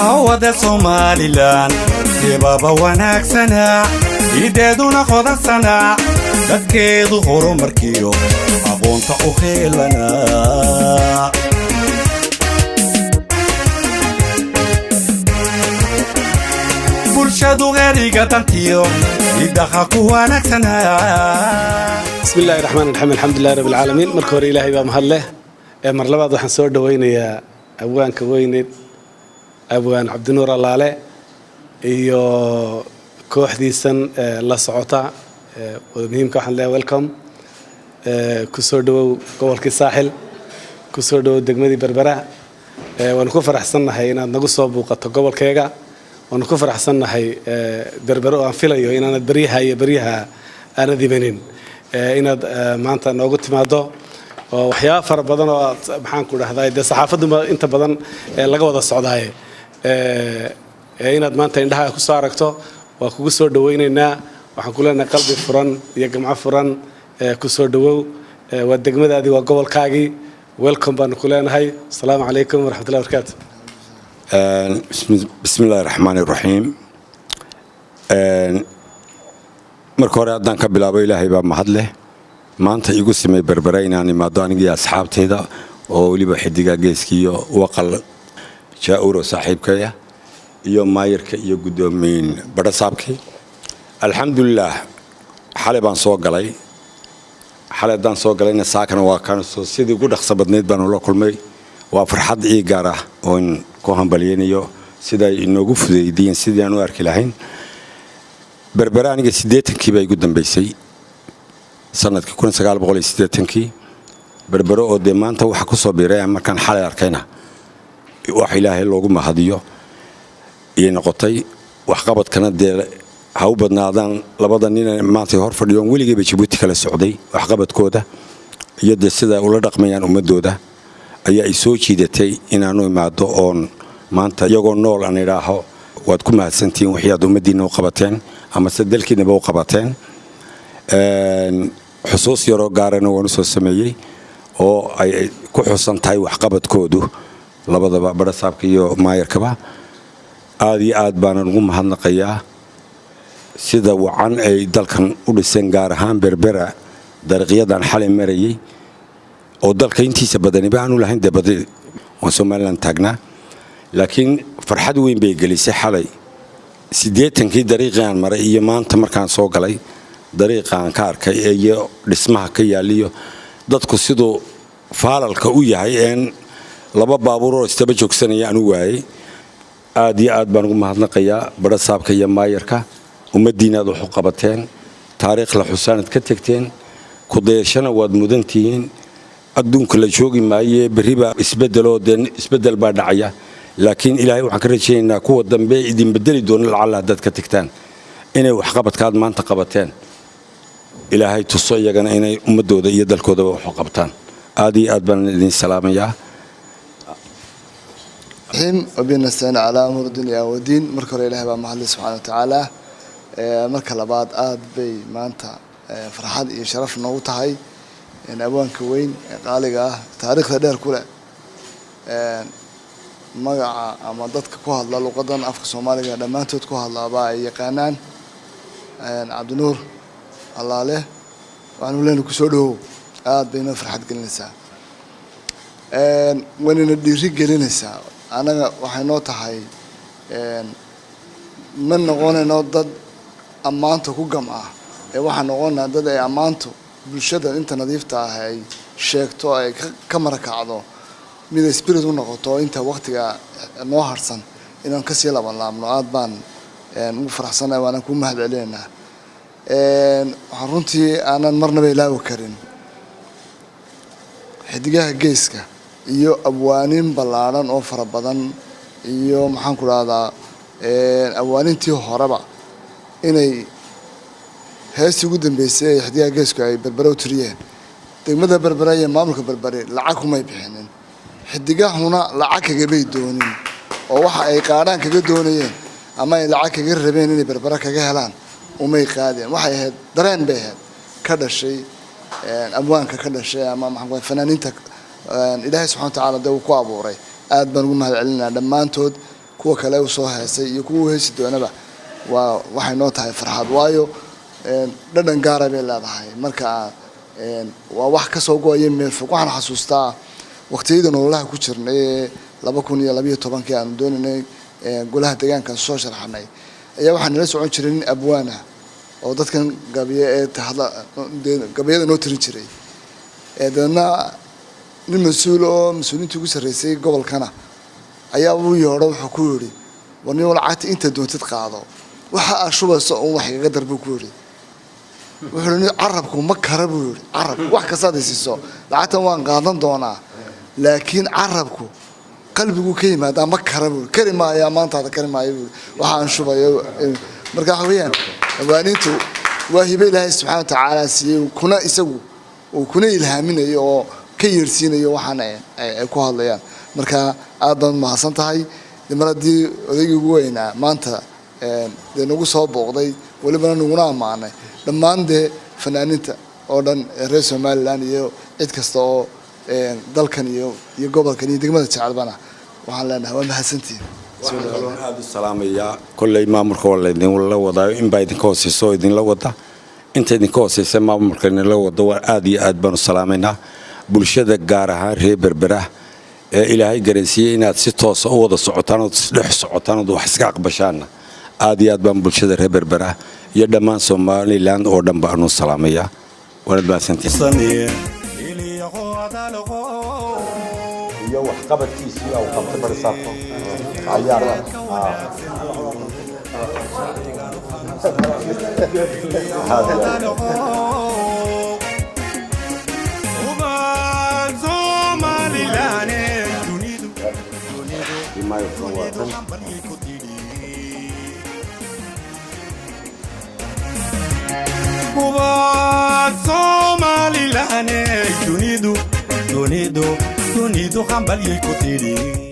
Hawada Somalilan hebaba wanaagsana, ideeduna hodansana, dadkeedu horumarkiyo aqoonta u heelana. Bulshadu eriga dantiyo idaha ku wanaagsana. Bismi illahi raxmaan raxiim, alxamdulilahi rabbi alcaalamiin. Marka hore Ilaahay baa mahad leh. Ee mar labaad waxaan soo dhowaynayaa abwaanka weyneed, Abwaan Cabdinuur Allaale, iyo kooxdiisan la socota wada muhiimka. Waxaan leeyahay welcome, ku soo dhowow gobolkii Saaxil, ku soo dhowow degmadii Berbera. Waanu ku faraxsannahay inaad nagu soo buuqato gobolkeega. Waanu ku faraxsannahay Berbere oo aan filayo inaanad beryaha iyo beryaha aanad imanin, inaad maanta noogu timaado oo waxyaaba fara badan oo aad, maxaan ku dhahdaa, dee saxaafaduma inta badan laga wada socdaaye, inaad maanta indhaha ku soo aragto. Waa kugu soo dhawaynaynaa. Waxaan ku leenahay qalbi furan iyo gamco furan ku soo dhawow. Waa degmadaadii, waa gobolkaagii. Welcome baanu ku leenahay. Asalaamu calaykum waraxmatullahi barakaatu. Bismi illahi raxmaan iraxiim. Marka hore haddaan ka bilaabo, Ilaahay baa mahad leh maanta igu simay Berbera inaan imaado, anigii asxaabtayda oo weliba Xidiga Geeskiiyo Waqal Jaa-uro saaxiibkaya iyo maayarka iyo guddoomiyin badhasaabkii. Alxamdulilaah, xalay baan soo galay. Xalay haddaan soo galayna, saakana waa kan sidii ugu dhaqso badnayd baanu la kulmay. Waa farxad ii gaar ah oon ku hambalyaynayo siday inoogu fudaydiyeen sidii aan u arki lahayn Berbera. Aniga 80-kii baa igu dambaysay, sanadkii 1980-kii. Berbere oo dee maanta waxa ku soo biiray markaan xalay arkayna, wax Ilaahay loogu mahadiyo iyay noqotay. Waxqabadkana dee ha u badnaadaan labada nina maanta hor fadhiyoon weligayba Jabuuti kala socday. Waxqabadkooda iyo dee sida ula dhaqmayaan ummadooda ayaa i soo jiidatay inaanu imaado oon maanta iyagoo nool aan idhaaho waad ku mahadsantihiin wixii aad ummaddiinna u qabateen amase dalkiinaba u qabateen. Xusuus yaroo gaarana waan usoo sameeyey oo ay ku xusan tahay waxqabadkoodu labadaba, badhasaabka iyo maayarkaba. Aad iyo aad baanan ugu mahadnaqayaa sida wacan ay dalkan u dhiseen, gaar ahaan Berbera. Dariiqyadan xalay marayay oo dalka intiisa badaniba aanu lahayn, dee badi waan Somalilan taagnaa, laakiin farxad weyn bay gelisay xalay 80-kii dariiqii aan maray iyo maanta markaan soo galay dariiqa aan ka arkay iyo dhismaha ka yaaliyo dadku siduu faalalka u yahay een laba baabuuroo istaba joogsanaya aan u waayey. Aad iyo aad baan ugu mahadnaqayaa badhasaabka iyo maayarka. Ummaddiinaad wax u qabateen, taariikh la xusaanad ka tegteen, kudayashana waad mudantihiin. Adduunka la joogi maaye, berri baa isbedeloo dee isbedel baa dhacaya, laakiin Ilaahay waxaan ka rajaynaynaa kuwa dambe idin bedeli doona lacalla haddaad ka tegtaan inay waxqabadkaad maanta qabateen Ilaahay tuso, iyagana inay ummadooda iyo dalkoodaba wax u qabtaan. Aad iyo aad baan idin salaamayaa. Raxiim wabihi nastaciin calaa umuur dunya wadiin. Marka hore Ilahay baa mahadlay subxana wa tacaala. Marka labaad, aad bay maanta farxad iyo sharaf noogu tahay abwaanka weyn ee qaaliga ah, taariikhda dheer ku leh magaca ama dadka ku hadla luqadan afka Soomaaliga dhammaantood ku hadlaaba ay yaqaanaan, Cabdinuur Allaale. Waxaanu leenahay kusoo dhawow. Aad bay noo farxad gelinaysaa, waynana dhiiri gelinaysaa. Annaga waxay noo tahay, ma noqonayno dad ammaanta ku gam ah ee waxaan noqonaynaa dad ay ammaantu bulshada inta nadiifta ah ay sheegto, ay ka marakacdo, mid ay spirit u noqoto inta waqtiga noo harsan inaan kasii laban laabno. Aad baan ugu faraxsanahay, waanaan kuu mahad celinaynaa. Waxaan runtii aanan marnaba ilaawi karin Xidigaha Geeska iyo abwaaniin ballaadhan oo fara badan iyo, maxaan ku dhahdaa, abwaanintii horeba inay heestii ugu dambeysay ee Xidigaha Geesku ay Berbere u tiriyeen, degmada Berbere iyo maamulka Berbere lacag kumay bixinin, xidigahuna lacag kagamay doonin, oo waxa ay qaadhaan kaga doonayeen ama ay lacag kaga rabeen inay Berbere kaga helaan umay qaadeen. Waxay ahayd dareen bay ahayd ka dhashay abwaanka, ka dhashay ama maxaan ku fanaaniinta Ilaahay subxana wa tacaala dee uu ku abuuray. Aad baan ugu mahad celinaa dhammaantood. Kuwa kale u soo heesay iyo kuwa u heesi doonaba waa waxay noo tahay farxad, waayo dhadhan gaara bay leedahay. Marka waa wax kasoo go-aya meel fog. Waxaan xasuustaa waqtiyada nololaha ku jirnay ee 2012-kii aanu doonaynay golaha deegaanka soo sharxanay, ayaa waxaa nala socon jiray nin abwaan ah oo dadkan gabiye ee hadla gabayada noo tirin jiray. Dabeedna nin mas-uul oo mas-uuliyiintii ugu sarreysay gobolkana ayaa u yeedho, wuxuu ku yidhi: "War nin, lacagta inta doontid qaado, waxa aad shubayso un wax igaga dar," buu ku yidhi. Wuxuu yidhi: "Carabku ma kara," buu yidhi, "carabku wax kastaad isiiso lacagtan waan qaadan doonaa, laakiin carabku qalbigu ka yimaadaa, ma kara," buu, "kari maayaa maantaada, kari maayo," buu, "waxaan shubayo." Marka waxa weeyaan abwaaniintu waa hibe Ilaahay subxaana wa tacaala siiyey, kuna isagu uu kuna ilhaaminayo oo ka yeersiinayo waxaan ay ku hadlayaan. Marka aad baad mahadsan tahay. De mar haddii odaygii ugu weynaa maanta dee nagu soo booqday, welibana naguna ammaanay, dhammaan dee fanaaniinta oo dhan ee reer Somaliland iyo cid kasta oo dalkan iyo gobolkan iyo degmada jecelbana, waxaan leenahay waa mahadsantihin. Waxaan kaloon aada u salaamayaa, kolley maamulka waa laydinla wadaayo, inbaa idinka hooseysa oo idinla wada. Inta idinka hooseysa maamulka idinla wado waa aad iyo aad baan u salaamaynaa. Bulshada, gaar ahaan reer Berbera ee Ilaahay garansiiyey inaad si toosa u wada socotaan ood isdhex socotaan ood wax iska aqbashaanna, aad iyo aad baan bulshada reer Berbera iyo dhammaan Somaliland oo dhan baanu salaamayaa. Waanad mahadsantihiin. Iyo waxqabadkiisii uu qabtay barisaabko ayaa Somaliland dunidu dunidu dunidu hambalyay ku tidhi.